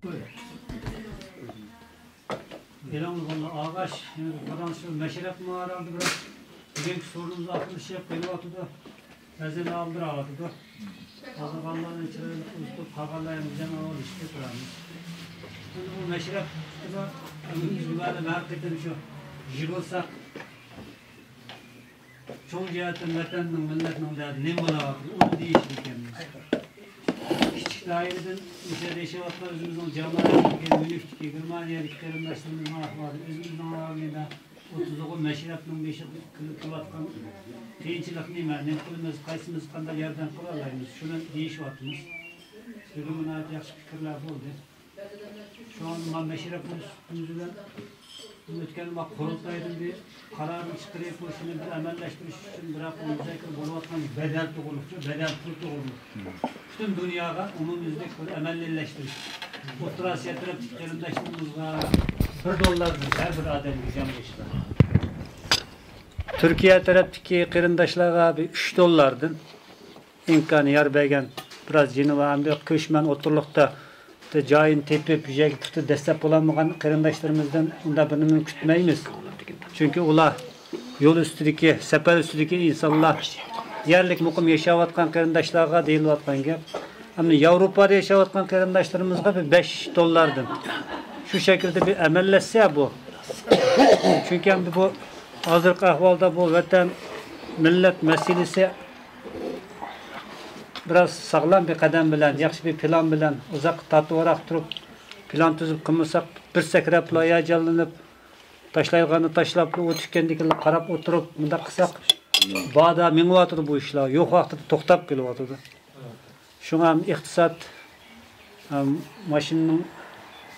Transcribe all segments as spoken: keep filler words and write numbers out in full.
ئېلىڭ بولدى ئاغاش، يەنە بىر قادام شۇ مەشرەپمۇ ھەرھالدا بىراز بۈگۈنكى سورۇنىمىز ئاخىرلىشىپ قېلىۋاتىدۇ. بەزىلەر ئالدىراۋاتىدۇ. ئالدىغانلارنى چىرايلىق ئۇزىتىپ، قالغانلار ئەنجان ئاۋۇلىشىپ كېتىۋاتىمىز. ئەمدى بۇ مەشرەپ ئۈستىدە ئۈمىدىمىز بار، ھەر قېتىم شۇ يىغىلساق، چوڭ جەھەتتىن ۋەتەننىڭ، مىللەتنىڭ دەردى نېمە بولاۋاتىدۇ، ئۇنى دېيىشىدىكەنمىز. كىچىك دائىرىدىن مۇشۇ يەردە ياشاۋاتقان ئۆزىمىزنىڭ جامائەتتىكى، مۈلۈكتىكى، گېرمانىيەدىكى قېرىنداشلىرىمىزنىڭ ئەھۋالى، ئۆزىمىزنىڭ ئەھۋالى نېمە، ئوتتۇزغۇ مەشرەپنىڭ بېشىدا كېلىۋاتقان قىيىنچىلىق نېمە، نېمە قىلىمىز، قايسىمىز قانداق ياردەم قىلالايمىز، شۇنى دېيىشىۋاتىمىز. بۈگۈن ناھايىتى ياخشى پىكىرلەر بولدى. شۇڭا مانا مەشرەپ بولۇش ئۈستىمىز بىلەن ئۆتكەن ما قۇرۇلتايدىن بىر قارارنى چىقىرىپ، بۇ ئىشنى بىر ئەمەللەشتۈرۈش ئۈچۈن بىراق مۇزاكىرە بولۇۋاتقان بەدەل توغرۇلۇقچۇ، بەدەل پۇل توغرۇلۇق. پۈتۈن دۇنياغا ئومۇميۈزلۈك بىر ئەمەلىيلەشتۈرۈش. ئوتتۇرا ئاسىيا تەرەپتىكى قېرىنداشلىرىمىزغا بىر دوللاردىن ھەر بىر ئادەمگە زىيان بېرىشلار. تۈركىيە تەرەپتىكى قېرىنداشلارغا بىر ئۈچ دوللاردىن ئىمكانى يار بەرگەن، بىراز جېنى بار، ئەمدى كۆچمەن ئوتتۇرىلىقتا جايىنى تېپىپ، بۇ يەرگە پۇختا دەسسەپ بولالمىغان قېرىنداشلىرىمىزدىن ئۇنداق بىر نېمىنى كۈتمەيمىز. چۈنكى ئۇلار يول ئۈستىدىكى، سەپەر ئۈستىدىكى ئىنسانلار، يەرلىك مۇقىم ياشاۋاتقان قېرىنداشلارغا دېيىلىۋاتقان گەپ. ئەمدى ياۋروپادا ياشاۋاتقان قېرىنداشلىرىمىزغا بىر بەش دوللاردىن شۇ شەكىلدە بىر ئەمەللەشسە بۇ. چۈنكى ئەمدى بۇ ھازىرقى ئەھۋالدا بۇ ۋەتەن، مىللەت مەسىلىسى بىراز ساغلام بىر قەدەم بىلەن، ياخشى بىر پىلان بىلەن ئۇزاققا تارتىۋاراق تۇرۇپ، پىلان تۈزۈپ قىلمىساق، بىر سەكرەپلا ھاياجانلىنىپ، تاشلايدىغاننى تاشلاپلا، ئۇ چۈشكەندىن كېيىنلا قاراپ ئوتتۇرۇپ، مۇنداق قىلساق، بادا مېڭىۋاتىدۇ بۇ ئىشلار، يوق ۋاقتىدا توختاپ قېلىۋاتىدۇ. شۇڭا ھەم ئىقتىساد، ھەم ماشىنىنىڭ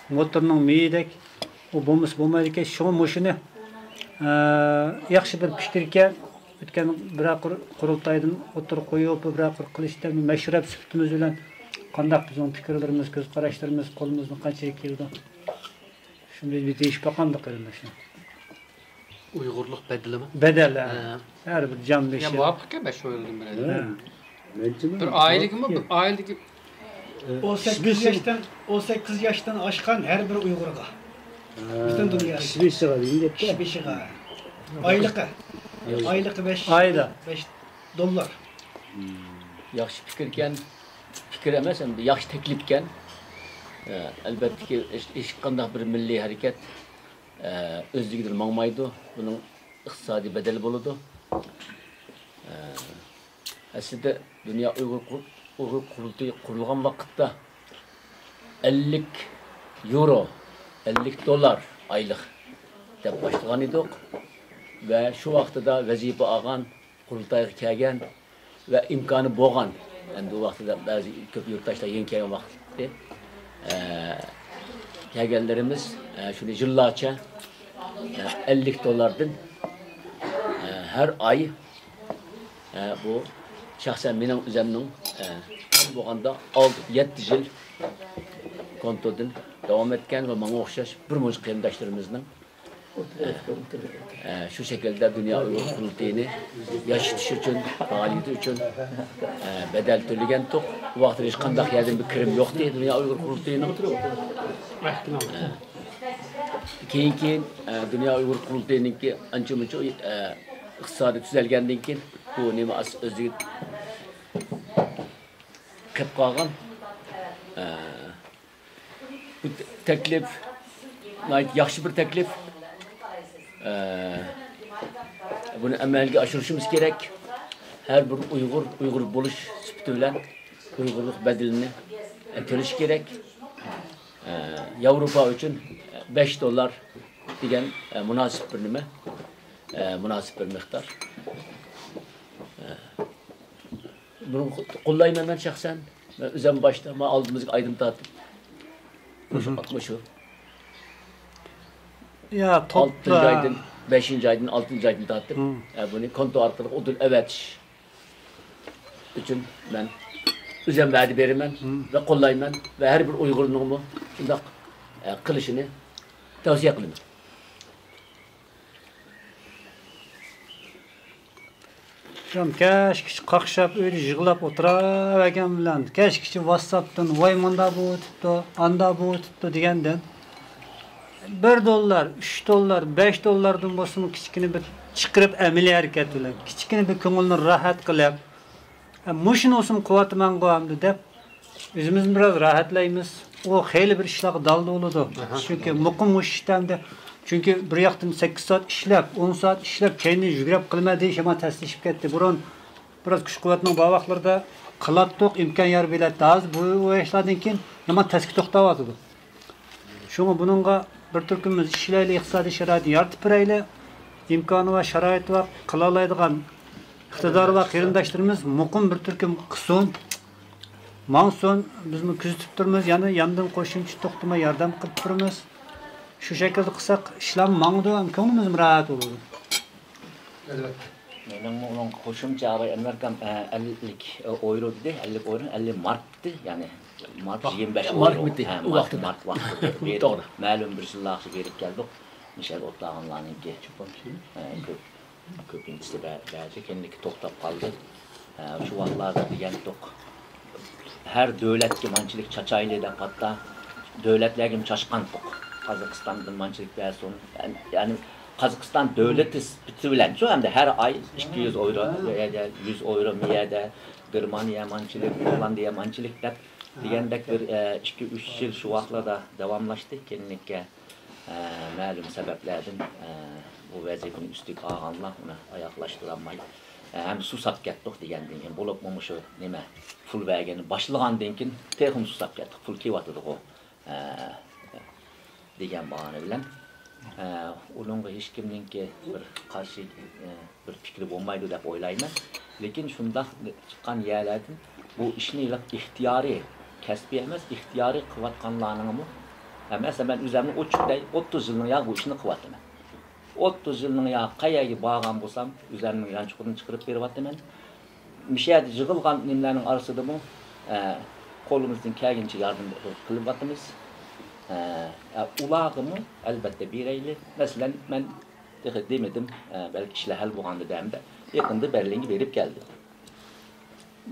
موتورىنىڭ مېيىدەك، ئۇ بولمىسا بولمايدىكەن. شۇڭا مۇشۇنى، ئە، ياخشى بىر پىكىركەن، ئۆتكەن بىرەر قۇر-، قۇرۇلتايدىن ئوتتۇرىغا قويۇپ، بىرەر قۇر قىلىشتا مەشرەپ سۈپىتىمىز بىلەن قانداق بىزنىڭ پىكىرلىرىمىز، كۆز قاراشلىرىمىز قولىمىزدىن قانچىلىك كېلىدۇ، شۇنى بىز دېيىشىپ باقامدۇق قېرىنداشلار. ئۇيغۇرلۇق بەدىلىمۇ؟ بەدەل، ھە. ھە. ھەر بىر جان يا بېشى. مۇۋاپىقكەن بەش ئون يىلدىن بېرى. ھە. ھە. مەنچىمۇ ئۇيغۇر. بىر ئائىلىگىمۇ، بىر ئائىلىگە ئون سەككىز ياشتىن، ئون سەككىز ياشتىن ئاشقان ھەر بىر ئۇيغۇرغا. ھە. پۈتۈن دۇنيا. كىشى بېشىغا دېگەن گەپتە. كىشى بېشىغا. ئايلىقى. ئايلىقى بەش، ئايدا. بەش دوللار. ياخشى پىكىركەن. پىكىر ئەمەس، ئەمدى ياخشى تەكلىپكەن. ئە، ئەلۋەتتىكى، ھېچ، ھېچقانداق بىر مىللىي ھەرىكەت ئە، ئۆزلۈكىدىن ماڭمايدۇ. بۇنىڭ ئىقتىسادىي بەدەلى بولىدۇ. ئە، ئەسلىدە دۇنيا ئۇيغۇر قۇر-، ئۇيغۇر قۇرۇلتىيى قۇرۇلغان ۋاقىتتا ئەللىك يورو، ئەللىك دوللار ئايلىق دەپ باشلىغان ئىدۇق. ۋە شۇ ۋاقتىدا ۋەزىپە ئالغان، قۇرۇلتايغا كەلگەن ۋە ئىمكانى بولغان، ئەمدى ئۇ ۋاقتىدا بەزى كۆپ يۇرتداشلار يېڭى كەلگەن ۋاقىت ئىدى. ئە، كەلگەنلىرىمىز، ئە، شۇنى يىللارچە، ئە، ئەللىك دوللاردىن، ئە، ھەر ئاي، ئە، بۇ شەخسەن مېنىڭ ئۆزەمنىڭ، ئە، تام بولغاندا ئالتە، يەتتە يىل كونتودىن داۋام ئەتكەن ۋە ماڭا ئوخشاش بىر مۇنچە قېرىنداشلىرىمىزنىڭ ئە، شۇ شەكىلدە دۇنيا ئۇيغۇر قۇرۇلتىيىنى ياشىتىش ئۈچۈن، پائالىيىتى ئۈچۈن، ئە، بەدەل تۆلىگەنتۇق. ئۇ ۋاقىتتا ھېچقانداق يەردىن بىر كىرىم يوقتى دۇنيا ئۇيغۇر قۇرۇلتىيىنىڭ. ئە، كېيىن، كېيىن، ئە، دۇنيا ئۇيغۇر قۇرۇلتىيىنىڭكى ئانچە مۇنچە، ئە، ئىقتىسادى تۈزەلگەندىن كېيىن بۇ نېمە ئاز ئۆزىگە كىرىپ قالغان. ئە، بۇ تەكلىپ ناھايىتى ياخشى بىر تەكلىپ. ئە، بۇنى ئەمەلگە ئاشۇرۇشىمىز كېرەك. ھەر بىر ئۇيغۇر، ئۇيغۇر بولۇش سۈپىتى بىلەن ئۇيغۇرلۇق بەدىلىنى، ئە، تۆلىشى كېرەك. ئە، ياۋروپا ئۈچۈن بەش دوللار دېگەن، ئە، مۇناسىپ بىر نېمە، ئە، مۇناسىپ بىر مىقدار. ئە، بۇنى قوللايمەن مەن شەخسەن. مەن ئۆزۈم باشتا، مانا ئالدىمىزغا ئايدىن تارتىپ. مۇشۇ، مۇشۇ. يا، توپلا. ئالتىنچى ئايدىن، بەشىنچى ئايدىن، ئالتىنچى ئايدىن تارتىپ، ھە، بۇنى كونتو ئارقىلىق ئۇدۇل ئەۋەتىش ئۈچۈن مەن ئۆزۈم ۋەدە بېرىمەن ۋە قوللايمەن ۋە ھەر بىر ئۇيغۇرنىڭمۇ شۇنداق، ئە، قىلىشىنى تەۋسىيە قىلىمەن. كەچكىچە قاقشاپ، ئۆيدە يىغلاپ ئولتۇرۇۋەرگەن بىلەن، كەچكىچە ۋاتساپتىن، ۋاي، مۇندا بولۇۋېتىپتۇ، ئاندا بولۇۋېتىپتۇ دېگەندىن، بىر دوللار، ئۈچ دوللار، بەش دوللاردىن بولسىمۇ كىچىككىنە بىر چىقىرىپ، ئەمەلىي ھەرىكەت بىلەن، كىچىككىنە بىر كۆڭۈلنى راھەت قىلىپ، ھە، مۇشۇنى بولسىمۇ قىلىۋاتىمەنغۇ ئەمدى دەپ، ئۆزىمىزنى بىراز راھەتلەيمىز. ئۇ خېلى بىر ئىشلارغا دالدا بولىدۇ. ئاھا. چۈنكى مۇقىم مۇشۇ ئىشتا ئەمدى، چۈنكى بىر ياقتىن سەككىز سائەت ئىشلەپ، ئون سائەت ئىشلەپ، كەينىدىن يۈگرەپ قىلىمەن دېيىش يامان تەسلىشىپ كەتتى. بۇرۇن بىراز كۈچ-قۇۋۋەتنىڭ بار ۋاقىتلىرىدا قىلاتتۇق، ئىمكان يار بېرەتتى. ھازىر بۇ، بۇ ياشلاردىن كېيىن يامان تەسكە توختاۋاتىدۇ. شۇڭا بۇنىڭغا بىر تۈركۈمىمىز ئىشلەيلى، ئىقتىسادىي شارائىتنى يارىتىپ بېرەيلى. ئىمكانى بار، شارائىتى بار، قىلالايدىغان ئىقتىدارى بار قېرىنداشلىرىمىز مۇقىم بىر تۈركۈم قىلسۇن، ماڭسۇن، بىزمۇ كۆزىتىپ تۇرىمىز، يەنە ياندىن قوشۇمچە توختىماي ياردەم قىلىپ تۇرىمىز. شۇ شەكىلدە قىلساق ئىشلارمۇ ماڭىدۇ، ھەم كۆڭلىمىزمۇ راھەت بولىدۇ. ئەلۋەتتە. مېنىڭمۇ ئۇنىڭغا قوشۇمچە، ئەنۋەر ئاكام، ئە، ئەللىك ئويرو دېدى، ئەللىك ئويرو، ئەللىك مارك دېدى، يەنى مارك مارك، يىگىرمە بەش مارك ئويرو. مىتى ھە، ئۇ مارك، ۋاقتىدا. مارك ۋاقتىدا. بېرىپ، توغرا. مەلۇم بىر يىللار بېرىپ كەلدۇق. مىشەل ئوتلاغانلارنىڭكى، ئە، كۆپ، كۆپىنچىسى بە-، بەزى كەينىدىكى توختاپ قالدى. ئە، شۇ ۋاقىتلاردا دېگەنتۇق، ھەر دۆلەتكە مانچىلىك چاچايلى دەپ ھەتتا دۆلەتلەرگىمۇ چاچقانتۇق. قازاقىستاندىن مانچىلىك بەرسۇن. يەنى، يەنى قازاقىستان دۆلىتى سۈپىتى بىلەن شۇ ئەمدى ھەر ئاي ئىككى يۈز ئويرو مىيەدە، يۈز ئويرو مىيەدە، گېرمانىيە مانچىلىك، گوللاندىيە مانچىلىك دەپ دېگەندەك بىر، ئە، ئىككى، ئۈچ يىل شۇ ۋاقىتلاردا داۋاملاشتى. كېيىنلىككە، ئە، مەلۇم سەۋەبلەردىن، ئە، بۇ ۋەزىپىنى ئۈستىگە ئالغانلار ئۇنى ئاياغلاشتۇرالماي، ئە، ھەم سۇساپ كەتتۇق دېگەندىن كېيىن، بولۇپمۇ مۇشۇ نېمە، پۇل بەرگەننى باشلىغاندىن كېيىن تېخىمۇ سۇساپ كەتتۇق، پۇل كېلىۋاتىدىغۇ، ئە، دېگەن باھانە بىلەن، ئە، ئۇنىڭغا ھېچكىمنىڭكى بىر قارشى، ئە، بىر پىكرى بولمايدۇ دەپ ئويلايمەن. لېكىن شۇنداق چىققان يەرلەردىن بۇ ئىشنى ئىختىيارىي، كەسپىي ئەمەس، ئىختىيارىي قىلىۋاتقانلارنىڭمۇ، ئە، مەسىلەن، مەن ئۆزۈمنى ئوچۇق دەي، ئوتتۇز يىلنىڭ ياغى بۇ ئىشنى قىلىۋاتىمەن. ئوتتۇز يىلنىڭ ياغى قەيەرگە بارغان بولسام، ئۆزۈمنىڭ يانچۇقىدىن چىقىرىپ بېرىۋاتىمەن. مۇشۇ يەردە يىغىلغان نېمىلەرنىڭ ئارىسىدىمۇ، ئە، قولىمىزدىن كەلگىنىچە ياردەم قىلىۋاتىمىز. ئە، ئە، ئۇلارغىمۇ ئەلۋەتتە بېرەيلى. مەسىلەن، مەن تېخى دېمىدىم، ئە، بەلكى ئىشلار ھەل بولغاندا دەمدە، يېقىندا بەرلىنگە بېرىپ كەلدىم.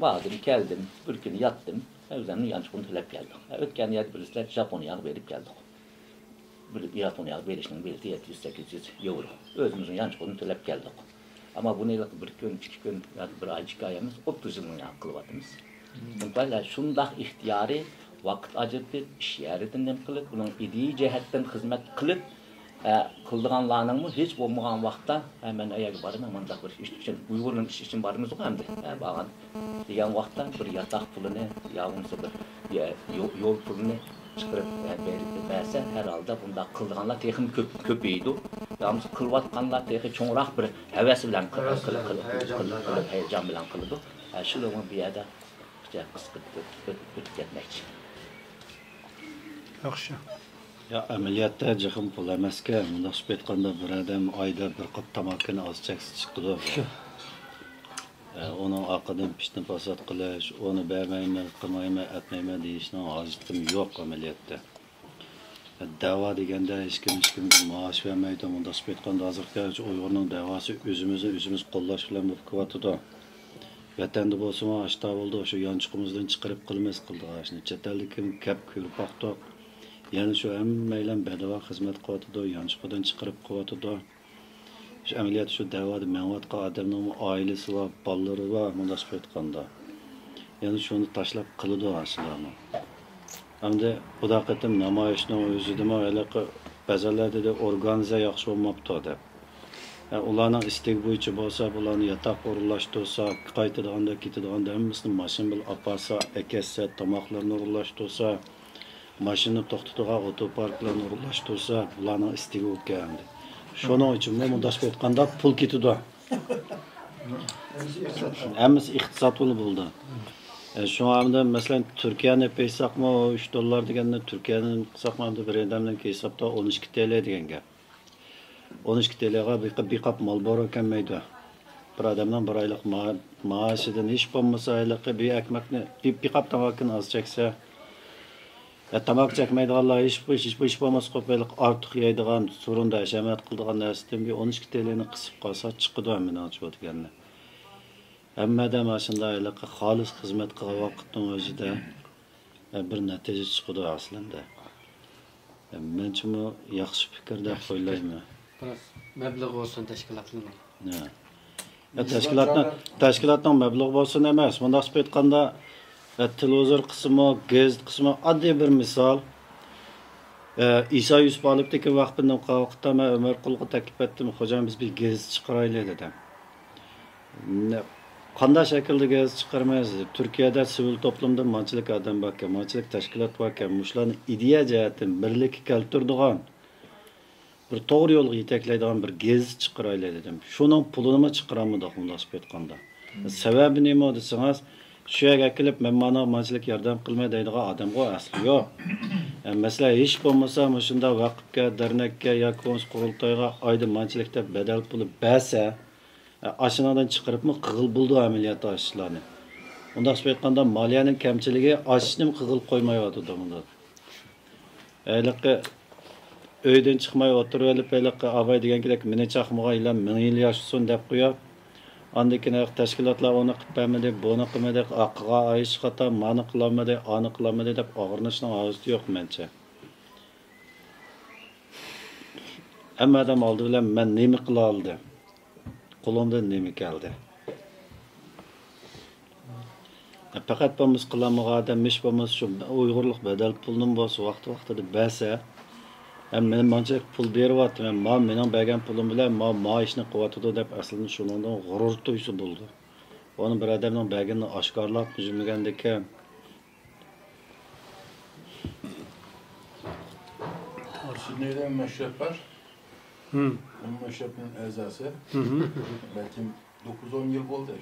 باردىم، كەلدىم، بىر كۈنى ياتتىم، ئۆزۈمنىڭ يانچۇقىنى تۆلەپ كەلدىم. ئە، ئۆتكەن يەردە بىلىسىلەر، ژاپونىيەگە بېرىپ كەلدۇق. بىر ياپونىيەگە بېرىشنىڭ بېلىتى يەتتە يۈز، سەككىز يۈز ياۋرو. ئۆزىمىزنىڭ يانچۇقىدىن تۆلەپ كەلدۇق. ئەمما بۇنى بىر كۈن، ئىككى كۈن ياكى بىر ئاي، ئىككى ئاي ئەمەس، ئوتتۇز يىلنىڭ ياقى قىلىۋاتىمىز. شۇنداق ئىختىيارىي ۋاقىت ئاجرىتىپ، ئىش يېرىدىن نېمە قىلىپ، ئۇنىڭ ئىدىيە جەھەتتىن خىزمەت قىلىپ، ئە، قىلىدىغانلارنىڭمۇ ھېچ بولمىغان ۋاقىتتا، ھە، مەن ئەيەرگە بارىمەن، مانداق بىر ئىش ئۈچۈن، ئۇيغۇرنىڭ ئىشى ئۈچۈن بارىمىزغۇ ئەمدى، ھە، بارغان دېگەن ۋاقىتتا بىر ياتاق پۇلىنى يا بولمىسا بىر يا-، يو-، يول پۇلىنى چىقىرىپ، ئە، بېرىپ بەرسە، ھەر ھالدا بۇنداق قىلىدىغانلار تېخىمۇ كۆپ، كۆپىيىدۇ. يا بولمىسا قىلىۋاتقانلار تېخى چوڭراق بىر ھەۋەس بىلەن قىل-، ھەۋەس قىل-، بىلەن، قىل-، ھاياجان قىل-، بىلەن. قىل-، ھاياجان بىلەن قىلىدۇ. ئە، شۇنىڭمۇ بۇ يەردە قىسقىرتىپ ئۆت-، ئۆتۈپ كەتمەكچى. ياخشى. يا، ئەمەلىيەتتە جېخىم پۇل ئەمەسكەن. مۇنداق ئېيتقاندا، بىر ئادەم ئايدا بىر قاپ تاماكىنى ئاز چەكسە چىقىدۇ. ئە، ئۇنىڭ ئارقىدىن پىتنە-پاسات قىلىش، ئۇنى بەرمەيمەن، قىلمايمەن، ئەتمەيمەن دېيىشنىڭ ھاجىتىمۇ يوق ئەمەلىيەتتە. دەۋا دېگەندە ھېچكىم ھېچكىمگە مائاش بەرمەيدۇ. مۇنداق ئېيتقاندا، ھازىرقى ئۇيغۇرنىڭ دەۋاسى ئۆزىمىزنى ئۆزىمىز قوللاش بىلەن بولۇپ كېلىۋاتىدۇ. ۋەتەندە بولسىمۇ ئاشتا بولدى، شۇ يانچۇقىمىزدىن چىقىرىپ قىلىمىز قىلىدىغان ئىشنى. چەت ئەلدىكىمۇ كەپ كۆرۈپ باقتۇق. يەنە شۇ ھەممەيلەن بەدەۋا خىزمەت قىلىۋاتىدۇ، يانچۇقىدىن چىقىرىپ قىلىۋاتىدۇ. شۇ ئەمەلىيەتتە شۇ دەۋادا مېڭىۋاتقان ئادەمنىڭمۇ ئائىلىسى بار، بالىلىرى بار، مۇنداق ئېيتقاندا. يەنە شۇنى تاشلاپ قىلىدۇ ئاشۇلارمۇ. ئەمدى بۇدا قېتىم نامايىشنىڭ ئۆزىدىمۇ ھېلىقى بەزەنلەردە ئورگانىزە ياخشى بولماپتۇ دەپ. ئە، ئۇلارنىڭ ئىستىكى بويىچە بولسا، بۇلارنى ياتاققا ئورۇنلاشتۇرسا، قايتىدىغاندا، كېتىدىغاندا ھەممىسىنى ماشىنا بىلەن ئاپارسا، ئەكەتسە، تاماقلىرىنى ئورۇنلاشتۇرسا، ماشىنا توختىتىدىغان ئوتوپاركلارنى ئورۇنلاشتۇرسا، بۇلارنىڭ ئىستىكى ئوكەي ئەمدى. شۇنىڭ ئۈچۈنمۇ مۇنداق ئېيتقاندا پۇل كېتىدۇ. ھەممىسى ئىقتىساد پۇلى بولدى. ئە، شۇڭا ئەمدى مەسىلەن، تۈركىيەنى قىلساقمۇ، ئۈچ دوللار دېگەننى تۈركىيەنى قىلساقمۇ، ئەمدى بىر ئادەمنىڭكى ھېسابتا ئون ئىككى تىيېن دېگەن گەپ. ئون ئىككى تىيېنغا بىر قاپ، بىر قاپ مالبورو كەلمەيدۇ. بىر ئادەمنىڭ بىر ئايلىق ما-، مائاشىدىن ھېچ بولمىسا ھېلىقى بىر ئەكمەكنى، بىر، بىر قاپ تاماكىنى ئاز چەكسە، يا تاماكا چەكمەيدىغانلار ھېچ، ھېچ، ھېچ بولمىسا قوپايلىق ئارتۇق يەيدىغان، سورۇندا ھەشەمەت قىلىدىغان نەرسىدىن بىر ئون ئىككى تىيېننى قىسىپ قالسا چىقىدۇ ھەممىنىڭ ئىچىدە دېگەننى. ھەممە ئادەم ئاشۇنداق ھېلىقى خالىس خىزمەت قىلغان ۋاقىتنىڭ ئۆزىدە، ئە، بىر نەتىجە چىقىدۇ ئەسلىندە. ئە، مەنچىمۇ ياخشى پىكىر دەپ ئويلايمەن. بىراز مەبلىغ بولسۇن تەشكىلاتنىڭ. ھە. ئە، تەشكىلاتنىڭ، تەشكىلاتنىڭ مەبلىغى بولسۇن ئەمەس، مۇنداقچە ئېيتقاندا، ئە، تېلېۋىزور قىسمى، گېزىت قىسمى، ئاددىي بىر مىسال. ئە، ئىسا يۈسۈپ ئالىپتىكى ۋەقپىنى قىلغان ۋاقىتتا مەن ئۆمەرقۇلغا تەكلىپ ئەتتىم، «خوجام، بىز بىر گېزىت چىقىرايلى» دېدىم. «نە-، قانداق شەكىلدە گېزىت چىقىرىمىز؟ تۈركىيەدە سىۋىل توپلۇمدا مانچىلىك ئادەم باركەن، مانچىلىك تەشكىلات باركەن، مۇشۇلارنى ئىدىيە جەھەتتىن بىرلىككە كەلتۈرىدىغان، بىر توغرا يولغا يېتەكلەيدىغان بىر گېزىت چىقىرايلى» دېدىم. شۇنىڭ پۇلىنىمۇ چىقىرالمىدۇق، مۇنداقچە ئېيتقاندا. سەۋەبى نېمە دېسىڭىز، شۇ يەرگە ئەكېلىپ، «مەن ماڭا مانچىلىك ياردەم قىلىمەن» دەيدىغان ئادەمغۇ ئەسلى يوق. مەسىلەن، ھېچ بولمىسا مۇشۇنداق ۋەقىپكە، دەرنەككە ياكى بولمىسا قۇرۇلتايغا ئايدا مانچىلىك دەپ بەدەل پۇلى بەرسە، ئاشۇنىڭدىن چىقىرىپمۇ قىلغىلى بولىدۇ ئەمەلىيەتتە ئاشۇ ئىشلارنى. مۇنداقچە ئېيتقاندا، مالىيەنىڭ كەمچىلىكى ئاشۇنىمۇ قىلغىلى قويمايۋاتىدۇ مۇنداق. ھېلىقى ئۆيدىن چىقماي ئولتۇرۇۋېلىپ، ھېلىقى ئاباي دېگەن گېپىدەك، «مېنى چاقمىغان يىلان مىڭ يىل ياشىسۇن» دەپ قويۇپ، ئاندىن كېيىن ھېلىقى تەشكىلاتلار ئۇنى قىلىپ بەرمىدى، بۇنى قىلمىدى، ئاقىغا ئايىش خاتا، مانى قىلالمىدى، ئانى قىلالمىدى دەپ ئاغرىنىشنىڭ ھاجىتى يوق مەنچە. ھەممە ئادەم ئالدى بىلەن، «مەن نېمە قىلالىدىم؟ قولۇمدىن نېمە كەلدى؟» پەقەت بولمىسا قىلالمىغان ئادەم، ھېچ بولمىسا شۇ ئۇيغۇرلۇق بەدەل پۇلىنىمۇ بولسا ۋاقتى ۋاقتىدا بەرسە، ھەم مەن مانچە پۇل بېرىۋاتىمەن، ما مېنىڭ بەرگەن پۇلۇم بىلەن ما، ما ئىشنى قىلىۋاتىدۇ دەپ ئەسلىدىن شۇنىڭدىن غۇرۇر تۇيسا بولىدۇ. ئۇنى بىر ئادەمنىڭ بەرگىنىنى ئاشكارىلاپ يۈرمىگەندىكىن، شىنجاڭدا مەشرەپ بار. ھىم. ئۇ مەشرەپنىڭ ئەزاسى. ھىم. بەلكىم توققۇز ئون يىل بولدى.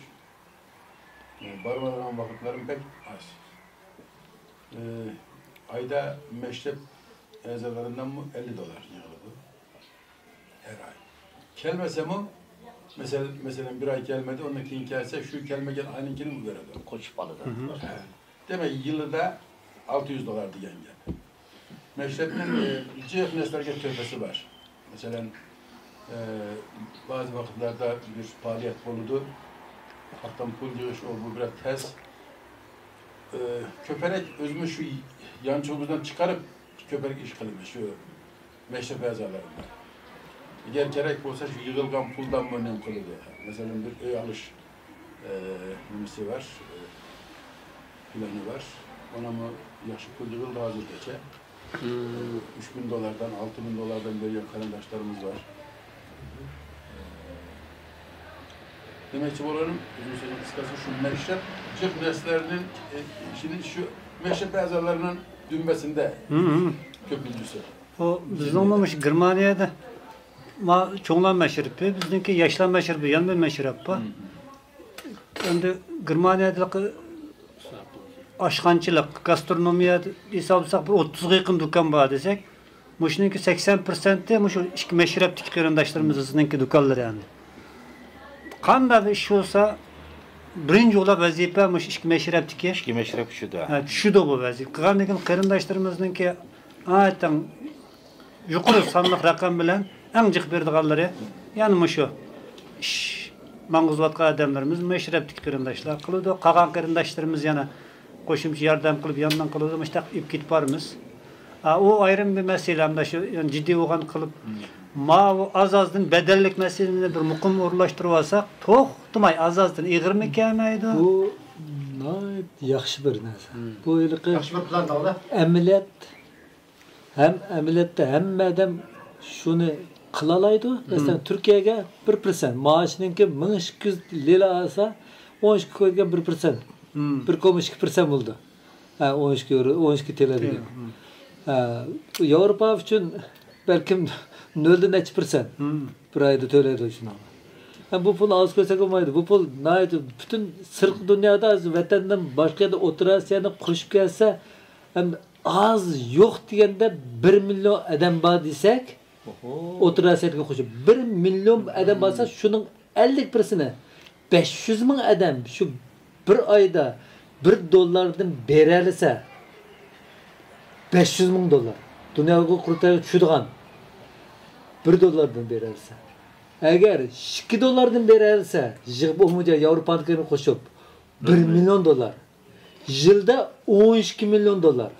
بارمىغان ۋاقىتلىرىم بەك ئاز. ئايدا مەشرەپ ئەزالىرىندىنمۇ ئەللىك دوللار يىغىلىدۇ. ھەر ئاي. كەلمىسىمۇ، مەسىلەن، مەسىلەن، بىر ئاي كەلمىدى، ئۇندىن كېيىن كەلسە، شۇ كەلمىگەن ئاينىڭكىنى ئۇ بېرىدۇ. قوشۇپ ئالىدۇ. ھە. دېمەك، يىلىدا ئالتە يۈز دوللار دېگەن گەپ. مەشرەپنىڭ، ئە، جىق نەرسىلەرگە تۆھپىسى بار. مەسىلەن، ئە، بەزى ۋاقىتلاردا بىر پائالىيەت بولىدۇ. ئاقتىن پۇل يىغىش، ئۇ بۇ بىراز تەس. ئە، كۆپرەك ئۆزىمىز شۇ يانچۇقىمىزدىن چىقىرىپ، كۆپرەك ئىش قىلىمىز شۇ مەشرەپ ئەزالىرىدا. ئەگەر كېرەك بولسا، شۇ يىغىلغان پۇلدانمۇ نېمە قىلىدۇ. مەسىلەن، بىر ئۆي ئالىش، ئە، نېمىسى بار، ئە، پىلانى بار. ئۇنىمۇ ياخشى پۇل يىغىلدى ھازىرغىچە. ئۈچ مىڭ دوللاردىن، ئالتە مىڭ دوللاردىن بەرگەن قېرىنداشلىرىمىز بار. دېمەكچى بولغىنىم، ئۇزۇن سۆزنىڭ قىسقىسى، شۇ مەشرەپ جىق نەرسىلەرنىڭ، ئى، ئىشىنى شۇ مەشرەپ ئەزالىرىنىڭ دۈمبەسىندە كۆپىنچىسى. بۇ بىزنىڭمۇ مۇشۇ گېرمانىيەدە ما چوڭلار مەشرىپى، بىزنىڭكى ياشلار مەشرىپى، يەنە بىر مەشرەپ بار. ئەمدى گېرمانىيەدىكى ئاشخانىچىلىق، گاسترونومىيە ھېسابلىساق، بىر ئوتتۇزغا يېقىن دۇكان بار دېسەك، مۇشۇنىڭكى سەكسەن پىرسەنتى مۇشۇ ئىككى مەشرەپتىكى قېرىنداشلىرىمىزنىڭكى دۇكانلىرى ئەمدى. قانداق بىر ئىش بولسا، بىرىنچى ئۇلاپ ۋەزىپە مۇشۇ ئىككى مەشرەپتىكى. ئىككى مەشرەپ چۈشىدۇ. ھە، چۈشىدۇ بۇ ۋەزىپە. قىلغاندىن كېيىن قېرىنداشلىرىمىزنىڭكى ناھايىتى يۇقىرى سانلىق رەقەم بىلەن ئەڭ جىق بېرىدىغانلىرى يەنە مۇشۇ ئىش ماڭغۇزۇۋاتقان ئادەملىرىمىز، مەشرەپتىكى قېرىنداشلار قىلىدۇ. قالغان قېرىنداشلىرىمىز يەنە قوشۇمچە ياردەم قىلىپ، ياندىن قىلىدۇ، مۇشۇنداق ئېلىپ كېتىپ بارىمىز. ھە، ئۇ ئايرىم بىر مەسىلە، ئەمدى شۇ، يەنى جىددىي بولغان قىلىپ، ماۋۇ ئاز-ئازدىن بەدەللىك مەسىلىنى بىر مۇقىم ئورۇنلاشتۇرۇۋالساق، توختىماي ئاز-ئازدىن ئېغىرمۇ كەلمەيدۇ. بۇ ناھايىتى ياخشى بىر نەرسە. بۇ ھېلىقى ياخشى بىر پىلان تاپىلا. ئەمەلىيەت ھەم ئەمەلىيەتتە ھەممە ئادەم شۇنى قىلالايدۇ. مەسىلەن، تۈركىيەگە بىر پىرسەنت، مائاشىنىڭكى مىڭ ئىككى يۈز لىرا ئالسا، ئون ئىككى كويدىن بىر پىرسەنت، بىر كوما ئىككى پىرسەنت بولىدۇ. ھە، ئون ئىككى يورو، ئون ئىككى تىيىن دېگەن. ھە، ياۋروپا ئۈچۈن بەلكىم نۆلدىن نەچچە پىرسەنت بىر ئايدا تۆلەيدۇ شۇنىڭغا. ھە، بۇ پۇلنى ئاز كۆرسەك بولمايدۇ. بۇ پۇل ناھايىتى پۈتۈن سىرتقى دۇنيادا، ۋەتەندىن باشقا يەردە ئوتتۇرا ئاسىيانى قوشۇپ كەلسە، ھەم ئاز يوق دېگەندە بىر مىليون ئادەم بار دېسەك، ئوتتۇرا ئاسىيادىكى قوشۇپ بىر مىليون ئادەم بارسا، شۇنىڭ ئەللىك پىرسەنتى، بەش يۈز مىڭ ئادەم شۇ بىر ئايدا بىر دوللاردىن بېرەلىسە، بەش يۈز مىڭ دوللار. دۇنيا قۇرۇلتايىغا چۈشىدىغان بىر دوللاردىن بېرەلىسە. ئەگەر ئىككى دوللاردىن بېرەلىسە، يىغىپ ئومۇمياۋروپانىڭكىنى قوشۇپ، بىر مىليون دوللار. يىلدا ئون ئىككى مىليون دوللار.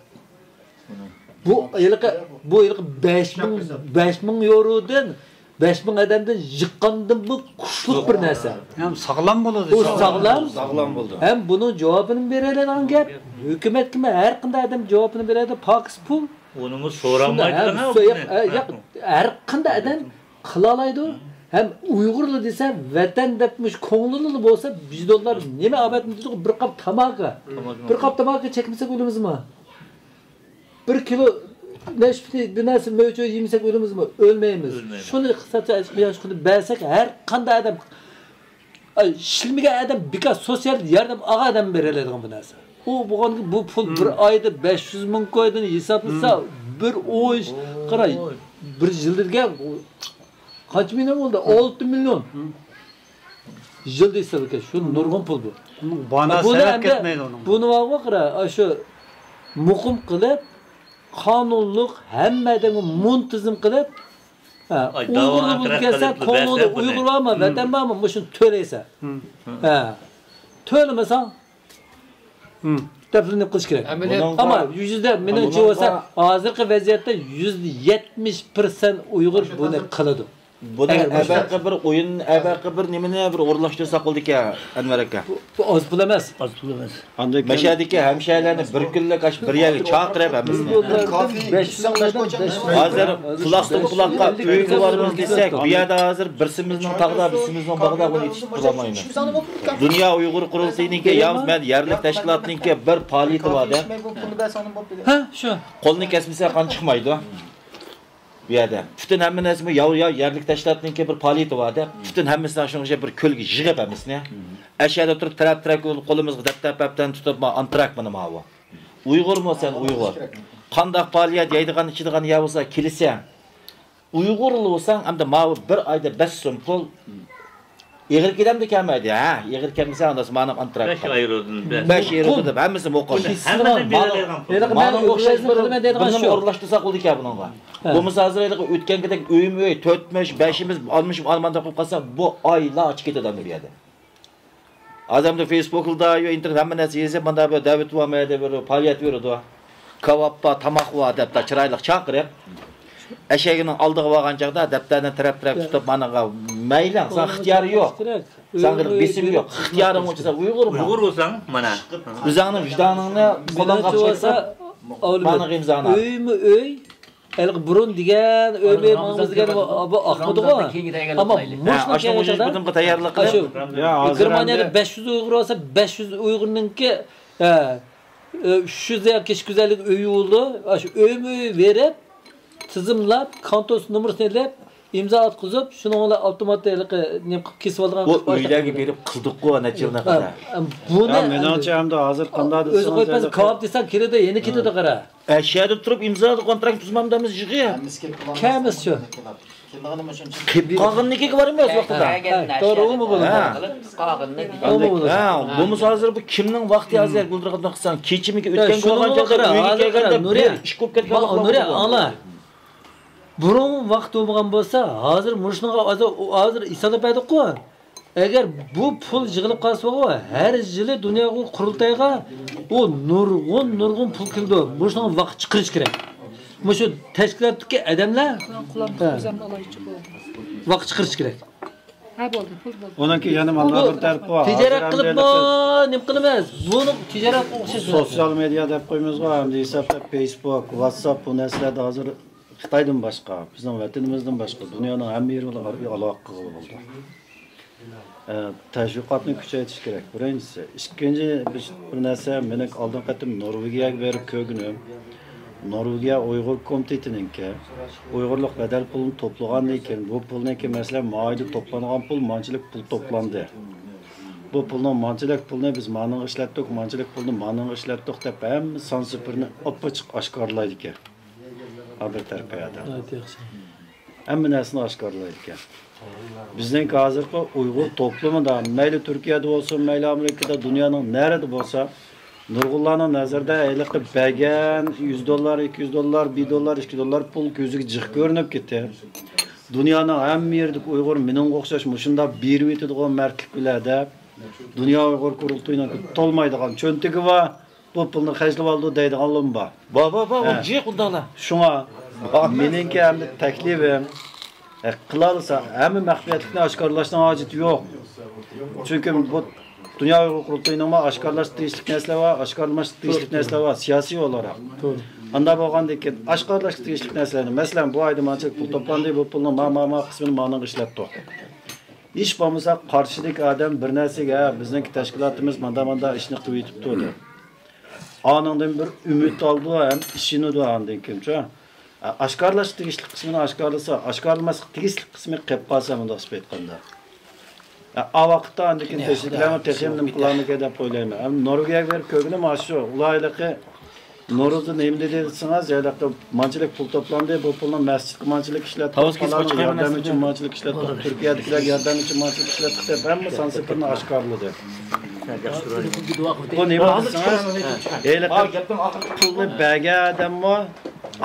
بۇ ھېلىقى، بۇ ھېلىقى بەش مىڭ، بەش مىڭ يورودىن، بەش مىڭ ئادەمدىن يىغقاندىنمۇ كۈچلۈك بىر نەرسە. ھەم ساغلام بولىدۇ. ئۇ ساغلام. ساغلام بولىدۇ. ھەم بۇنىڭ جاۋابىنى بېرەلەيدىغان گەپ. ھۆكۈمەتكىمۇ ھەر قانداق ئادەم جاۋابىنى بېرەلەيدۇ. پاكىز پۇل. ئۇنىمۇ شۇنداق، سورايمايدىغان ھە، ياق، ھەر قانداق ئادەم قىلالايدۇ. ھەم ئۇيغۇرلار دېسە، ۋەتەن دەپ مۇشۇ كۆڭلىدىلا بولسا، بىز دوللار نېمە ئاۋاتمىدۇق؟ بىر قاپ تاماكا. تاماكا. بىر قاپ تاماكا چەكمىسەك ئۆلىمىزمۇ؟ بىر كىلو نەشپۈتى، بىر نەرسە مۆچە يېمىسەك ئۆلىمىزمۇ؟ ئۆلمەيمىز. ئۆلمەيمىز. شۇنى ئىقتىسادچى قىلىپ بەرسەك، ھەر قانداق ئادەم، ئاي، ئىشلىمىگەن ئادەم بىكار سوتسىيال ياردەم ئالغان ئادەم بېرەلەيدىغان بۇ نەرسە. ئۇ بولغانكى بۇ پۇل بىر ئايدا بەش يۈز مىڭ كويدىن ھېسابلىسا، بىر ئون، قارا، بىر يىلدا دېگەن قانچە مىليون بولدى؟ ئالتە مىليون. يىلدا ھېسابلىسا شۇ نۇرغۇن پۇل بۇ. بۇنى ئەمدى بۇنى بارغۇ قارا، ئاشۇ مۇقىم قىلىپ، قانۇنلۇق ھەممە ئادەمگە مۇنتىزىم قىلىپ، ھە، ئۇيغۇرلار بولۇپ كەلسە، كۆڭلۈڭدە ئۇيغۇر بارمۇ، ۋەتەن بارمۇ، مۇشۇنى تۆلەيسەن. ھە. تۆلىمىسەڭ، دەپلىنىپ قىلىش كېرەك. ئەمما يۈزدە، مېنىڭچە بولسا، ھازىرقى ۋەزىيەتتە يۈزدە يەتمىش پىرسەنت ئۇيغۇر بۇنى قىلىدۇ. بۇنى ئەبەقى بىر ئويۇن، ئەبەقى بىر نېمىنى بىر ئورۇنلاشتۇرساق بولىدىكەن، ئەنۋەر ئاكا. بۇ ئاز پۇل ئەمەس. ئاز پۇل ئەمەس. مەشەدىكى ھەمشەھەرلەرنى بىر كۈنلۈك ئاشۇ بىر يەرگە چاقىرىپ ھەممىسىنى. ھازىر قۇلاقتىن قۇلاققا ئۆيگە بارىمىز دېسەك، بۇ يەردە ھازىر بىرسىمىزنىڭ تاغدا، بىرسىمىزنىڭ باغدا بۇنى يېتىشتۈرۈپ بولالمايمىز. دۇنيا ئۇيغۇر قۇرۇلتىيىنىڭكى يا مەن يەرلىك تەشكىلاتنىڭكى بىر پائالىيىتى بار دەپ. ھە، شۇ. قولنى كەسمىسە قان چىقمايدۇ. بۇ يەردە پۈتۈن ھەممە نەرسە بۇ ياۋ-، ياۋ-، يەرلىك تەشكىلاتنىڭكى بىر پائالىيىتى بار دەپ، پۈتۈن ھەممىسىنى شۇنىڭغا بىر كۆلگە يىغىپ ھەممىسىنى. ئەشەدە تۇرۇپ تەرەپ-تەرەپ قولىمىزغا دەپتەر-پەپتەرنى تۇتۇپ، ما ئانتراك مانا ماۋۇ. ئۇيغۇرمۇ سەن ئۇيغۇر؟ قانداق پائالىيەت يەيدىغان، ئىچىدىغان يەر بولسا كېلىسەن. ئۇيغۇرلا بولساڭ، ئەمدى ماۋۇ بىر ئايدا بەش سوم پۇل. ئېغىر كېلەمدۇ كەلمەيدۇ؟ ھە، ئېغىر كەلمىسە ئانداق مانا ئانتراك. بەش ئايرودىن بەش. بەش ئايرودىن دەپ ھەممىسى مۇقىم. ھەممىدىن بېرىلىدىغان پۇل. مانا ئوخشاش بىر بىرنى ئورۇنلاشتۇرساق بولىدىكەن بۇنىڭغا. بولمىسا ھازىر ھېلىقى ئۆتكەنكىدەك ئۆيمۇ ئۆي، تۆتمۇ ئىش، بەشىمىز ئالمىشىپ ئالمانداق قىلىپ قالسا، بۇ ئايلارچە كېتىدۇ ئەمدى بۇ يەردە. ھازىر ئەمدى فېيسبۇكلاردا، ئىنتېرنېت ھەممە نەرسە يېزىپ، مانا بۇ دەۋېتىۋالماي، بىر پائالىيەت بېرىدۇ. كاۋاپ بار، تاماق بار دەپ، چىرايلىق چاقىرىپ، ئەشەگىنىڭ ئالدىغا بارغان چاغدا دەپتەرنى تەرەپ-تەرەپ تۇتۇپ، مانىڭغا مەيلىڭ، ساڭا ئىختىيارى يوق. ساڭا بېسىم يوق. ئىختىيارىڭ بولسا ئۇيغۇرما؟ ئۇيغۇر بولساڭ، مانا. ئۆزۈڭنىڭ ۋىجدانىڭنى قولۇڭغا ئاپچىقىپ، مانىڭغا ئىمزانى. ئۆيمۇ ئۆي، ھېلىقى بۇرۇن دېگەن ئۆي مېڭىمىز دېگەن بۇ ئاقمىدىغۇ. ئەمما مۇشۇنىڭ كەينىدە تەييارلىق قىلىپ، گېرمانىيەدە بەش يۈز ئۇيغۇر بولسا، بەش يۈز ئۇيغۇرنىڭكى، ھە، ئۈچ يۈز ياكى ئىككى يۈز ئەللىك ئۆيى بولىدۇ. ئاشۇ ئۆيمۇ ئۆي بېرىپ، تىزىملاپ، كانتوس نومۇرىسىنى ئېلىپ، ئىمزا ئاتقۇزۇپ، شۇنىڭ بىلەن ئاپتوماتتا ھېلىقى نېمە قىلىپ كېسىۋالىدىغان بۇ ئۆيلەرگە بېرىپ قىلدۇققۇ نەچچە يىلدىن قەدەر. بۇنى يا، مېنىڭچە ئەمدى ھازىر قانداق ئۆزى دېسىڭىز، قويۇپ بەرسە، كاۋاپ دېسەڭ كېلىدۇ، يەنە كېتىدۇ، قارا. ئە، شۇ يەردە تۇرۇپ ئىمزا ئاتقان تۇرۇپ تۇزمامدىمىز يىغىپ. كەمىز شۇ. قالغىنىنىڭكىگە بارىمىز ۋاقتىدا. توغرا، ئۇمۇ بولىدۇ. ھە، بولمىسا ھازىر بۇ كىمنىڭ ۋاقتى ھازىر گۈلدۈرغا قىلساڭ، كېچىمىكى ئۆتكەن كۆرگەن چاغدا ئۆيگە كەلگەندە بىر ئىش كۆپ كەتكەن ۋاقىت بولىدۇ. ئاڭلا. بۇرۇن ۋاقىت بولمىغان بولسا، ھازىر مۇشۇنىڭغا ھازىر، ھازىر ھېسابلاپ بەردۇققۇ. ئەگەر بۇ پۇل يىغىلىپ قالسا، ھەر يىلى دۇنيا ئۇيغۇر قۇرۇلتايىغا ئۇ نۇرغۇن، نۇرغۇن پۇل كېلىدۇ. مۇشۇنىڭغا ۋاقىت چىقىرىش كېرەك. مۇشۇ تەشكىلاتتىكى ئادەملەر ۋاقىت چىقىرىش كېرەك. ھە، بولدى، پۇل بولدى. ئۇنىڭكى يەنە مانا بىر تەرىپى بار. تىجارەت قىلىپمۇ، نېمە قىلىمىز؟ بۇنى تىجارەتكە ئوخشاش. سوتسىيال مېدىيا دەپ قويىمىزغۇ، ئەمدى ھېسابلاپ فېيسبۇك، ۋاتساپ، بۇ نەرسىلەردە ھازىر خىتايدىن باشقا، بىزنىڭ ۋەتىنىمىزدىن باشقا دۇنيانىڭ ھەممە يېرى بىلەن ئالاقە قىلغىلى بولىدۇ. ئە، تەشۋىقاتنى كۈچەيتىش كېرەك، بىرىنچىسى. ئىككىنچى، بىر، بىر نەرسە، مېنىڭ ئالدىنقى قېتىم نورۋېگىيەگە بېرىپ كۆرگىنىم، نورۋېگىيە ئۇيغۇر كومىتېتىنىڭكى ئۇيغۇرلۇق بەدەل پۇلىنى توپلىغاندىن كېيىن، بۇ پۇلنىڭكى، مەسىلەن، ما ئايدا توپلانغان پۇل مانچىلىك پۇل توپلاندى. بۇ پۇلنىڭ مانچىلىك پۇلنى بىز مانىڭغا ئىشلەتتۇق، مانچىلىك پۇلنى مانىڭغا ئىشلەتتۇق دەپ ھەممە سان سىفىرنى ئاپئاچچىق ئاشكارىلايدىكەن. ھا، بىر تەرەپ قەيەردە. ناھايىتى ياخشى. ھەممە نەرسىنى ئاشكارىلايدىكەن. بىزنىڭكى ھازىرقى ئۇيغۇر توپلىمىدا، مەيلى تۈركىيەدە بولسۇن، مەيلى ئامېرىكىدا، دۇنيانىڭ نەرىدە بولسا، نۇرغۇنلارنىڭ نەزىرىدە ھېلىقى بەرگەن يۈز دوللار، ئىككى يۈز دوللار، بىر دوللار، ئىككى دوللار پۇل كۆزىگە جىق كۆرۈنۈپ كېتىپ، دۇنيانىڭ ھەممە يېرىدىكى ئۇيغۇر مېنىڭغا ئوخشاش مۇشۇنداق بېرىۋېتىدىغۇ مەردلىك بىلەن دەپ، دۇنيا ئۇيغۇر قۇرۇلتىيىنىڭ تولمايدىغان چۆنتىكى بار، بۇ پۇلنى خەجلىۋالىدۇ دەيدىغانلىرىمۇ بار. بار، بار، بار، ئۇ ھە. جىق ئۇنداقلار. شۇڭا مېنىڭكى ئەمدى تەكلىپىم، ئە، قىلالىسا ھەممە مەخپىيەتلىكنى ئاشكارىلاشنىڭ ھاجىتى يوق. چۈنكى بۇ دۇنيا ئۇيغۇر قۇرۇلتىيىنىڭمۇ ئاشكارىلاشقا تېگىشلىك نەرسىلەر بار، ئاشكارىلاشماسلىققا تېگىشلىك نەرسىلەر بار، سىياسىي ئولاراق. توغرا. ئانداق بولغاندىن كېيىن ئاشكارىلاشقا تېگىشلىك نەرسىلەرنى، مەسىلەن، بۇ ئايدا مانچىلىك پۇل توپلاندى، بۇ پۇلنىڭ ما، ما، ما قىسمىنى مانىڭغا ئىشلەتتۇق. ھېچ بولمىسا قارشىدىكى ئادەم بىر نەرسىگە، بىزنىڭكى تەشكىلاتىمىز ماندا، ماندا ئىشنى قىلىۋېتىپتۇ دەپ. ئانىڭدىن بىر ئۈمىد ئالىدۇ ھەم ئىشىنىدۇ ئاندىن كېيىنچۇ. ئاشكارىلاشقا تېگىشلىك قىسمىنى ئاشكارىلىسا، ئاشكارىلىماسلىققا تېگىشلىك قىسمى قېلىپ قالسا، مۇنداق قىلىپ ئېيتقاندا. ئا ۋاقىتتا ئاندىن كېيىن تەشۋىقلەرمۇ تېخىمۇ نېمە قىلارمىكىن دەپ ئويلايمەن. ئەمدى نورۋېگىيەگە بېرىپ كۆرگىنىم ئاشۇ. ئۇلار ھېلىقى نورۇزدا نېمە دېدى دېسىڭىز، ھېلىقى مانچىلىك پۇل توپلاندى، بۇ پۇلنى مەسچىتكە مانچىلىك ئىشلەتتۇق، پالاننىڭ ياردەم ئۈچۈن مانچىلىك ئىشلەتتۇق، تۈركىيەدىكىلەر ياردەم ئۈچۈن مانچىلىك ئىشلەتتۇق دەپ ھەممە سان سىفىرنى ئاشكارىلىدى. بۇ نېمە دېسىڭىز، ھېلىقى پۇلنى بەرگەن ئادەممۇ،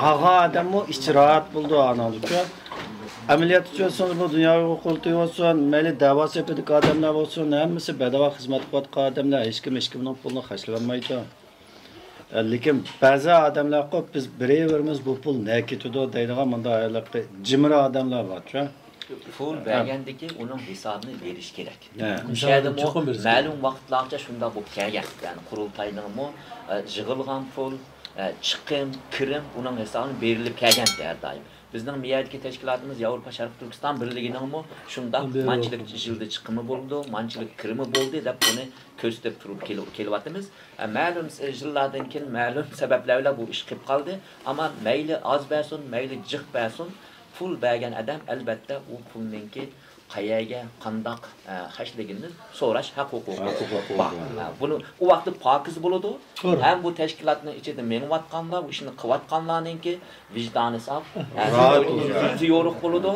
ئالغان ئادەممۇ ئىچى راھەت بولىدۇ ئانىڭدىكى. ئەمەلىيەتتە چۈشەنسىڭىز، بۇ دۇنيا ئۇيغۇر قۇرۇلتىيى بولسۇن، مەيلى دەۋا سېپىدىكى ئادەملەر بولسۇن، ھەممىسى بەدەۋا خىزمەت قىلىۋاتقان ئادەملەر، ھېچكىم ھېچكىمنىڭ پۇلىنى خەجلىۋەتمەيدۇ. لېكىن بەزى ئادەملەر قوپ، بىز بېرىۋېرىمىز، بۇ پۇل نەگە كېتىدۇ دەيدىغان مۇنداق ھېلىقى جىمرا ئادەملەر بارچۇ. پۇل ھە. بەرگەندىكى ئۇنىڭ ھېسابىنى بېرىش كېرەك. ھە. مۇشۇ يەردىمۇ چوقۇم بېرىش كېرەك. مەلۇم ۋاقىتلارغىچە شۇنداق بولۇپ كەلگەن. يەنى قۇرۇلتاينىڭمۇ، ئە، يىغىلغان پۇل، ئە، چىقىم، كىرىم ئۇنىڭ ھېسابىنى بېرىلىپ كەلگەن ھەر دائىم. بىزنىڭ مىيەدىكى تەشكىلاتىمىز ياۋروپا شەرقىي تۈركىستان بىرلىكىنىڭمۇ شۇنداق بىر مانچىلىك يىلدا چىقىمى بولىدۇ، مانچىلىك كىرىمى بولدى دەپ بۇنى كۆرسىتىپ تۇرۇپ كېلىۋاتىمىز. ئە، مەلۇم يىللاردىن كېيىن مەلۇم سەۋەبلەر بىلەن بۇ ئىش قېلىپ قالدى. ئەمما مەيلى ئاز بەرسۇن، مەيلى جىق بەرسۇن، پۇل بەرگەن ئادەم ئەلۋەتتە ئۇ پۇلنىڭكى قەيەرگە، قانداق، ئە، خەجلىگىنىنى سوراش ھەق ھوقۇقى ھەق ھوقۇقى بار. بار. ئە، بۇنى ئۇ ۋاقىتتا پاكىز بولىدۇ. توغرا. ھەم بۇ تەشكىلاتنىڭ ئىچىدە مېڭىۋاتقانلار، بۇ ئىشنى قىلىۋاتقانلارنىڭكى ۋىجدانى ساپ، ھە، راھەت بولىدۇ. يۈزى يورۇق بولىدۇ.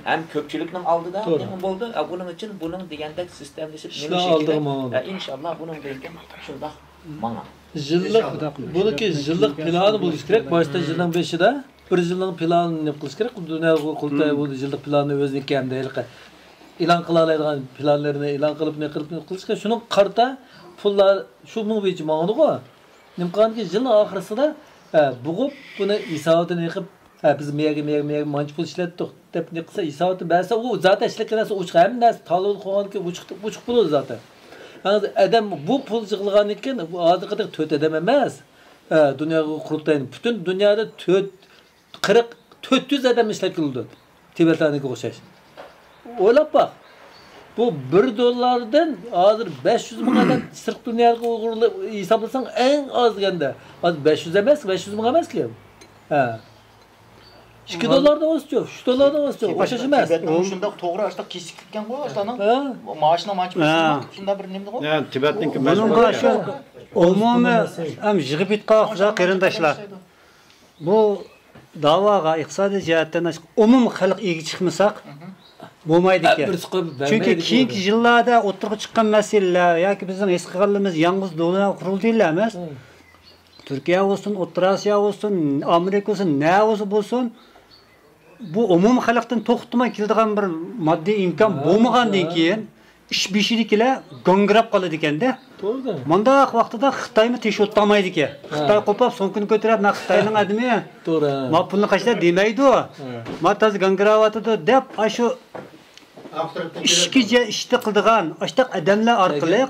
ھەم كۆپچىلىكنىڭ ئالدىدا توغرا. نېمە بولىدۇ؟ ئە، بۇنىڭ ئۈچۈن بۇنىڭ دېگەندەك سىستېمىلىشىپ ئىشلار نېمە ئىشلىكى ئالدىغا ماڭىدۇ. ئە، ئىنشاللا بۇنىڭدىن كېيىن شۇنداق ماڭا. يىللىق، بۇنىڭكى يىللىق پىلانى بولۇشى كېرەك. باشتا يىلنىڭ بېشىدا بىر يىلنىڭ پىلانىنى نېمە قىلىش كېرەك. دۇنيا قۇرۇلتايى بولدى، يىللىق پىلانى ئۆزىنىڭكى ھەمدە ھېلىقى ئېلان قىلالايدىغان پىلانلىرىنى ئېلان قىلىپ، نېمە قىلىپ، نېمە قىلىش كېرەك. شۇنىڭغا قارىتا پۇللار شۇ مۇڭ بويىچە ماڭىدىغۇ. نېمە قىلغاندىكىن يىلنىڭ ئاخىرسىدا، ھە، بوغۇپ بۇنى ھېساباتىنى يىغىپ، ھە، بىز مېيەگە، مېيەگە، مېيەگە مانچە پۇل ئىشلەتتۇق دەپ نېمە قىلسا، ھېساباتنى بەرسە، ئۇ زاتەن ئىشلەتكەن نەرسە ئوچۇق، ھەممە نەرسە تالونلۇق بولغاندىكىن ئوچۇق، ئوچۇق بولىدۇ زاتەن. ھازىر ئادەم بۇ پۇل يىغىلغاندىن كېيىن، بۇ ھازىرقىدەك تۆت ئادەم ئەمەس. ھە، دۇنيا قۇرۇلتايىنى پۈتۈن دۇنيادا تۆت، قىرىق، تۆت يۈز ئادەم ئىشلەتكىلى بولىدۇ. تىبەتلەرنىڭكىگە ئوخشاش. ئويلاپ باق. بۇ بىر دوللاردىن ھازىر بەش يۈز مىڭ ئادەم سىرت دۇنياغا ئۇيغۇرلار ھېسابلىساڭ ئەڭ ئاز دېگەندە. ھازىر بەش يۈز ئەمەس، بەش يۈز مىڭ ئەمەسكى. ھە. ئىككى دوللاردىن ئوزۇقچۇ، ئۈچ دوللاردىن ئوزۇقچۇ. ئوخشاش ئەمەس. تىبەتنىڭ شۇنداق توغرا ئاشۇنداق كېسىكلىككەنغۇ، ئاشۇلارنىڭ ھە. مائاشىنىڭ مانچە ھە. شۇنداق بىر نېمىدىغۇ. يا، تىبەتنىڭكى بۇنىڭغا مەجبۇرىي. شۇ ئومۇمىي ھەم يىغىپ ئېيتقان ۋاقتىدا قېرىنداشلار. بۇ داۋاغا ئىقتىسادىي جەھەتتىن ئومۇمىي خەلق ئىگە چىقمىساق بولمايدىكەن. چۈنكى كېيىنكى يىللاردا ئوتتۇرىغا چىققان مەسىلىلەر ياكى بىزنىڭ ھېس قىلغانلىرىمىز يالغۇز دۇنيا قۇرۇلتىيىلا ئەمەس. تۈركىيە بولسۇن، ئوتتۇرا ئاسىيا بولسۇن، ئامېرىكا بولسۇن، نە بولسا بولسۇن، بۇ ئومۇمىي خەلقتىن توختىماي كېلىدىغان بىر ماددىي ئىمكان بولمىغاندىن كېيىن، ئىش بېشىدىكىلەر گاڭگىراپ قالىدىكەندە. توغرا. مۇنداق ۋاقتىدا خىتايمۇ تېشىۋاتالمايدىكەن. ھە. خىتاي قوپاپ سومكىنى كۆتۈرۈپ، مەن خىتاينىڭ ئادىمى. توغرا. ما پۇلنى قاچىلا دېمەيدۇ. ھە. ما تازا گاڭگىراۋاتىدۇ دەپ، ئاشۇ ئىشكىجە ئىشتا قىلىدىغان ئاشتاق ئادەملەر ئارقىلىق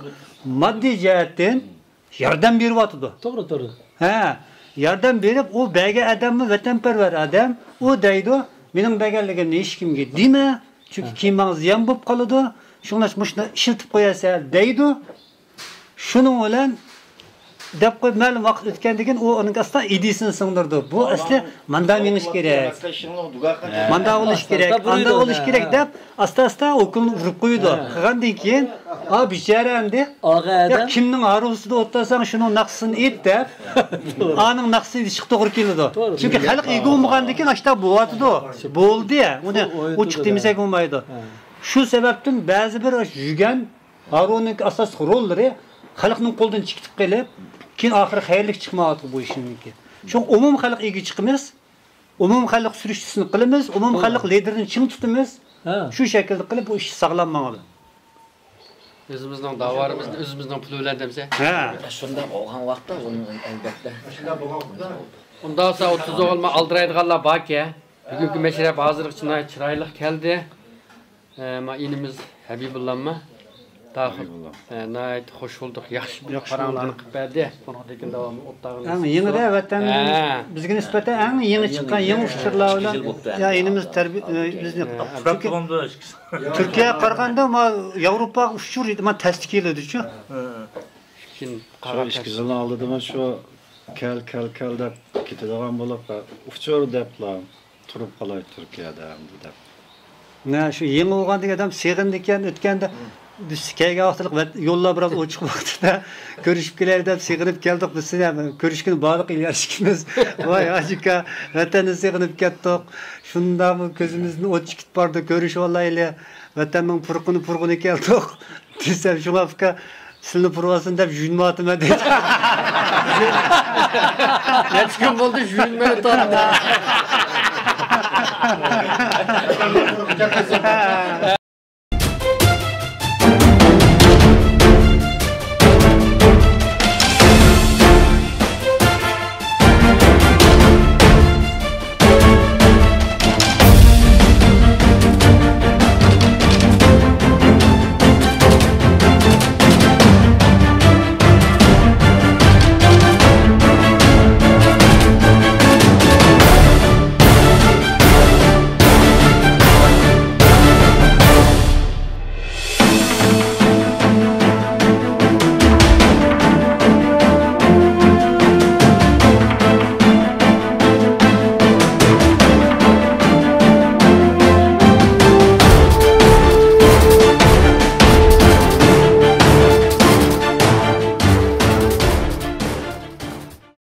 ماددىي جەھەتتىن ياردەم بېرىۋاتىدۇ. توغرا، توغرا. ھە، ياردەم بېرىپ، ئۇ بەرگەن ئادەممۇ ۋەتەنپەرۋەر ئادەم. ئۇ دەيدۇ، مېنىڭ بەرگەنلىكىمنى ھېچكىمگە دېمە، چۈنكى كېيىن ماڭا زىيان بولۇپ قالىدۇ. شۇڭلاشقا مۇشۇنى ئىشلىتىپ قويارسەن دەيدۇ. شۇنىڭ بىلەن دەپ قويۇپ، مەلۇم ۋاقىت ئۆتكەندىن كېيىن ئۇ ئۇنىڭ ئاستا ئىدىيىسىنى سىڭدۈرىدۇ. بۇ ئەسلى ماندا مېڭىش كېرەك. ماندا بولۇش كېرەك، ئاندا بولۇش كېرەك دەپ، ئاستا-ئاستا ئوكۇلنى ئۇرۇپ قويىدۇ. ھە. قىلغاندىن كېيىن، ئا، بىچارە ئەمدى، يا، كىمنىڭ ھارۋىسىدا ئولتۇرساڭ، شۇنىڭ ناخشىسىنى ئېيت دەپ، ئانىڭ ناخشىسىنى ئېيتىشقا توغرا كېلىدۇ. چۈنكى خەلق ئىگە بولمىغاندىن كېيىن ئاشتا بولۇۋاتىدۇ. بولدى، ئۇنى ئوچۇق دېمىسەك بولمايدۇ. شۇ سەۋەبتىن بەزى بىر يۈگەن ھارۋىنىڭكى ئاساسلىق روللىرى خەلقنىڭ قولىدىن چىقىپ قېلىپ، كېيىن ئاخىرى خەيرلىك چىقمايۋاتىدۇ بۇ ئىشنىڭكى. شۇڭا ئومۇمىي خەلق ئىگە چىقىمىز. ئومۇمخەلق سۈرۈشتىسىنى قىلىمىز، ئومۇمخەلق لىدېرىنى چىڭ تۇتىمىز. ھە. شۇ شەكىلدە قىلىپ بۇ ئىش ساغلام ماڭىدۇ. ئۆزىمىزنىڭ داۋارىمىزنى ئۆزىمىزنىڭ پۇلى بىلەن دەمسە. ھە. شۇنداق بولغان ۋاقىتتا ئۇنى ئەلۋەتتە. ئۇنداق بولسا ئوتتۇز ئوغۇلما ئالدىرايدىغانلار باركەن. بۈگۈنكى مەشرەپ ھازىرغىچە ناھايىتى چىرايلىق كەلدى. ئە، ما ئىنىمىز ھەبىبۇللاممۇ؟ تاخىر. ھەبىبۇللا. ئە، ناھايىتى خوش بولدۇق. ياخشى ياخشى پاراڭلارنى بولدى. قىلىپ بەردى. بۇنىڭدىن كېيىن داۋامى ئوتتاغىنى ئەڭ يېڭىدە ۋەتەن ھە. بىزگە نىسبەتەن ئەڭ يېڭى چىققان يېڭى ئۇچۇرلار بىلەن يا ئىنىمىز تەربىي-، ئە، بىزنى ھە. چۈنكى تۈركىيەگە قارىغاندا ما ياۋروپاغا ئۇچۇر ما تەستە كېلىدىچۇ. ھە. كېيىن شۇ قاغا ئىككى تەس- يىلنىڭ ئالدىدا ما شۇ كەل، كەل، كەل دەپ كېتىدىغان بولۇپ، ئۇچۇر دەپلا تۇرۇپ قالاي تۈركىيەدە ئەمدى دەپ. نە، شۇ يېڭى بولغاندىكىن ئادەم سېغىنىدىكەن، ئۆتكەندە بىز كەلگەن ۋاقىتلىق ۋەت-، يوللار بىراز ئوچۇق ۋاقتىدا كۆرۈشۈپ كېلەيلى دەپ سېغىنىپ كەلدۇق. بىز سىلەر كۆرۈشكىنى بارلىق ئىلگىرى ئىككىمىز. ۋاي ھاجىكا، ۋەتەننى سېغىنىپ كەتتۇق. شۇنداقمۇ كۆزىمىزدىن ئوت چىقىپ بارىدۇ، كۆرۈشۈۋالايلى. ۋەتەننىڭ پۇرىقىنى پۇرىغىلى كەلدۇق. دېسەم، شۇڭا ئۇكا، سىلىنى پۇرىۋالسۇن دەپ يۇيۇنمايۋاتىمەن دەيدۇ. نەچچە كۈن بولدى يۇيۇنمايۋاتامدۇ.